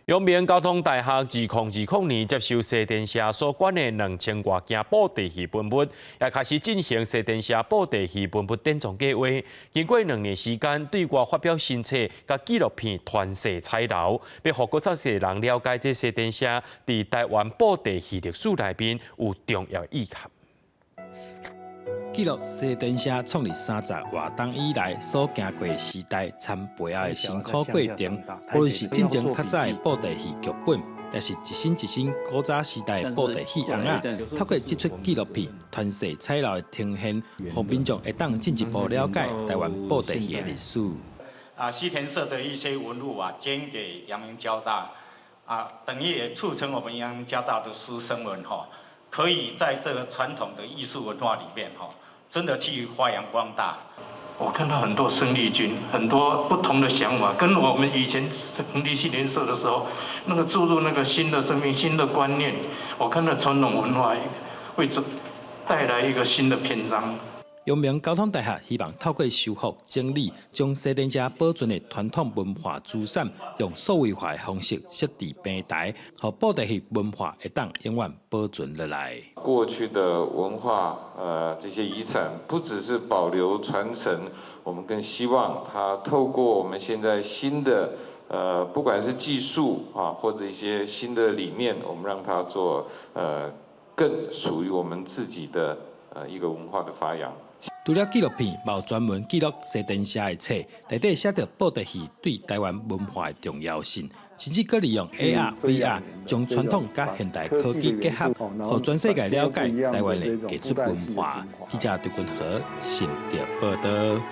陽明交通大學2020年接收西田社所捐的2000外件布袋戲文物，也開始進行西田社布袋戲文物典藏計劃。經過2年時間，對外發表新冊佮紀錄片《傳世彩樓》，欲予閣較濟人了解這西田社佇台灣布袋戲歷史內面有重要意涵。記錄西田社創立30外冬以來所經過的時代參背後的辛苦過程，無論是進前較早的布袋戲劇本，抑是一新一新古早時代的布袋戲尪仔，透過這齣紀錄片《傳世彩樓》的呈現，予民眾會當進一步了解台灣布袋戲的歷史。啊，西田社的一些文物啊，捐給陽明交大，啊，等於也促成我們陽明交大的師生們哈，可以在這個傳統的藝術文化裡面哈，真的去發揚光大。我看到很多生力軍，很多不同的想法，跟我們以前成立西田社的時候，那個注入那個新的生命、新的觀念，我看到傳統文化會帶來一個新的篇章。陽明交通大學希望透過修復整理，將西田社保存的傳統文化資產，用數位化的方式設置平台，予布袋戲文化會當永遠保存落來。過去的文化，這些遺產不只是保留傳承，我們更希望它透過我們現在新的，不管是技術啊，或者一些新的理念，我們讓它做，更屬於我們自己的，一個文化的發揚。除了紀錄片，嘛有專門記錄西田社的冊，內底寫著布袋戲對台灣文化的重要性，甚至閣利用 AR、VR 將傳統佮現代科技結合，予全世界了解台灣的藝術文化。記者陳君和新竹報導。